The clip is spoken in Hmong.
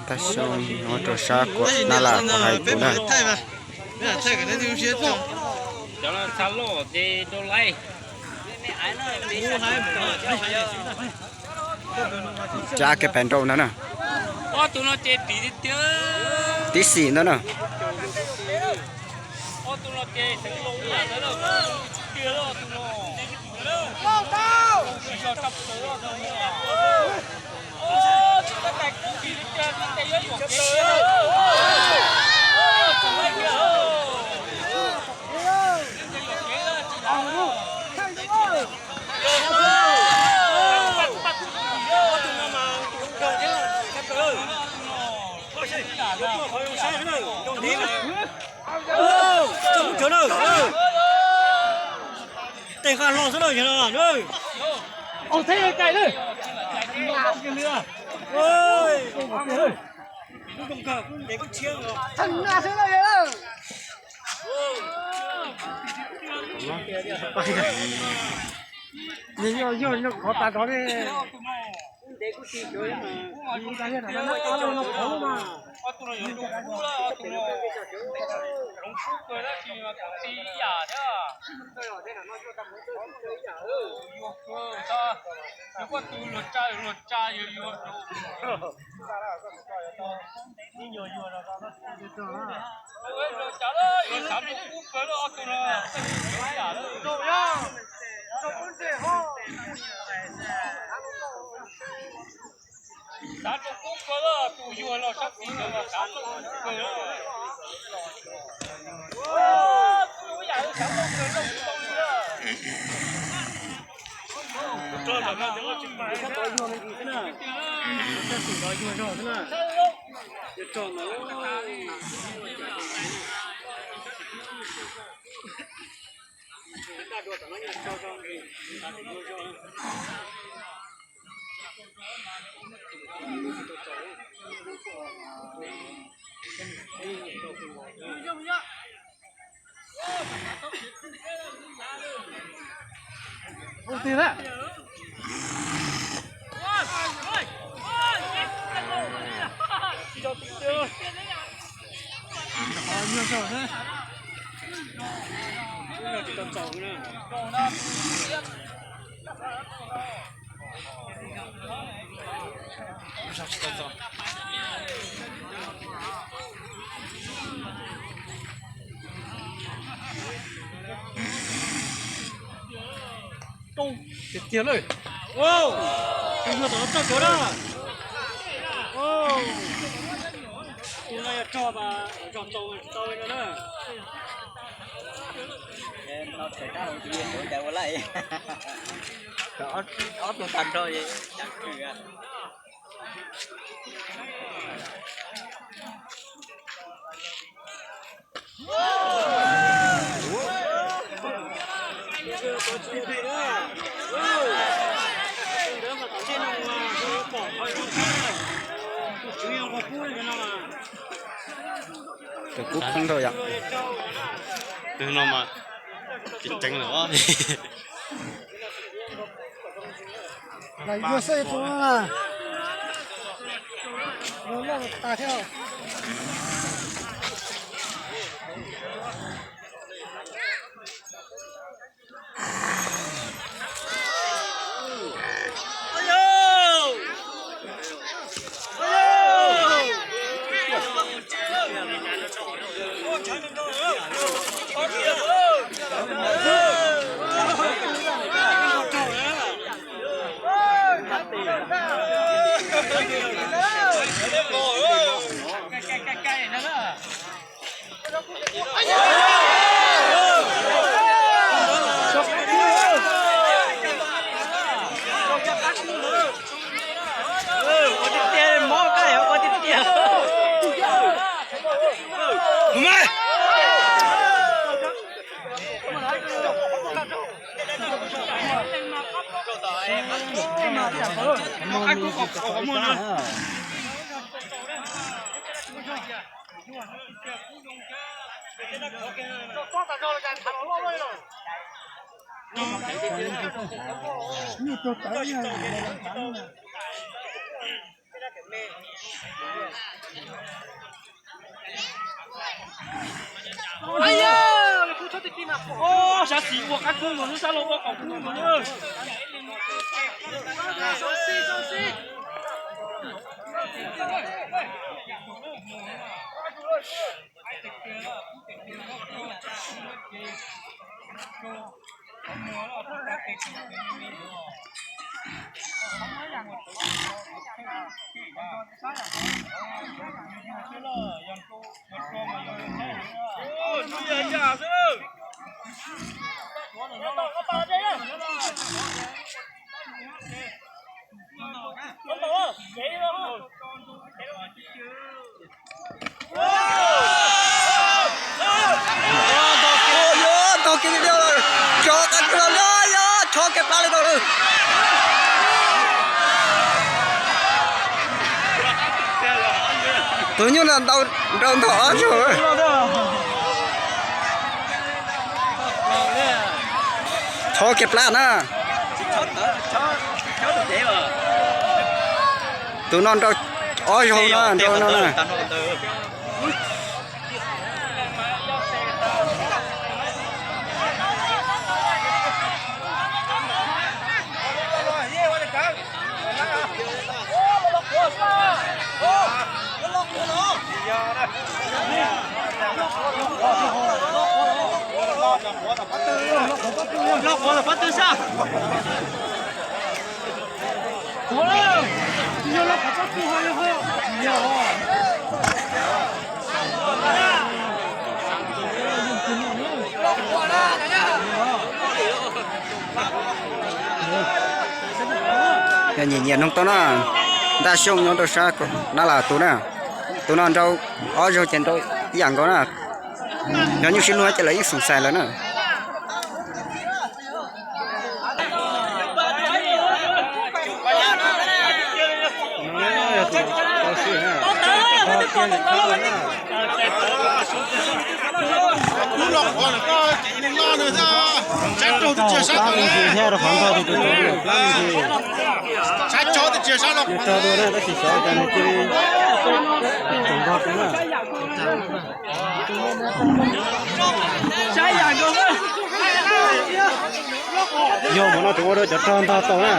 Tag sab no rau sab kuam na lam kuv hais tus na. Cab kiag pem nraud ntag na. Tib xim ntag na. Tej nqaj hlo xwb na. Ua thiab cais na. Yog yog yog qhov tas rov li. Ua tiag na. Nyuag zaug na. Tiag tiag lawm. Tus nyuag tom no txawj kawg na. Tus no yog rog mas zog tau tsis tau li no na. Ob tug tag nrho. Tus kub poob nrau yom. Tus no mas tseem ceev lawm. Lam yuag xwb tus no na. Yuag loj tas thiab. Sab xis ua qab kub mus xwb, sab laug ua qaum kub mus. Ntog kiag li lawm, cov qab kiag los lawm, yog rho kiag plab li tau lawm. Tus nyuj no nrau ntog ob zaug. Rho kiag plab na. Tus no nrau ob zaug na, nrau no na. Yog nyiam nyiam noog tau na, ntaj xyooj nyob rau sab dab las tus na, tus no nrau ob zaug ces nrau ib yam nkaus na. Yog nyuj sib luag ces lawv yeej xoom xais lawm na. Sab cov twb tsis sab cov nws cia li tseem nrog kuv na. Yog mus no tseem ua rau cov rog ntog tau na.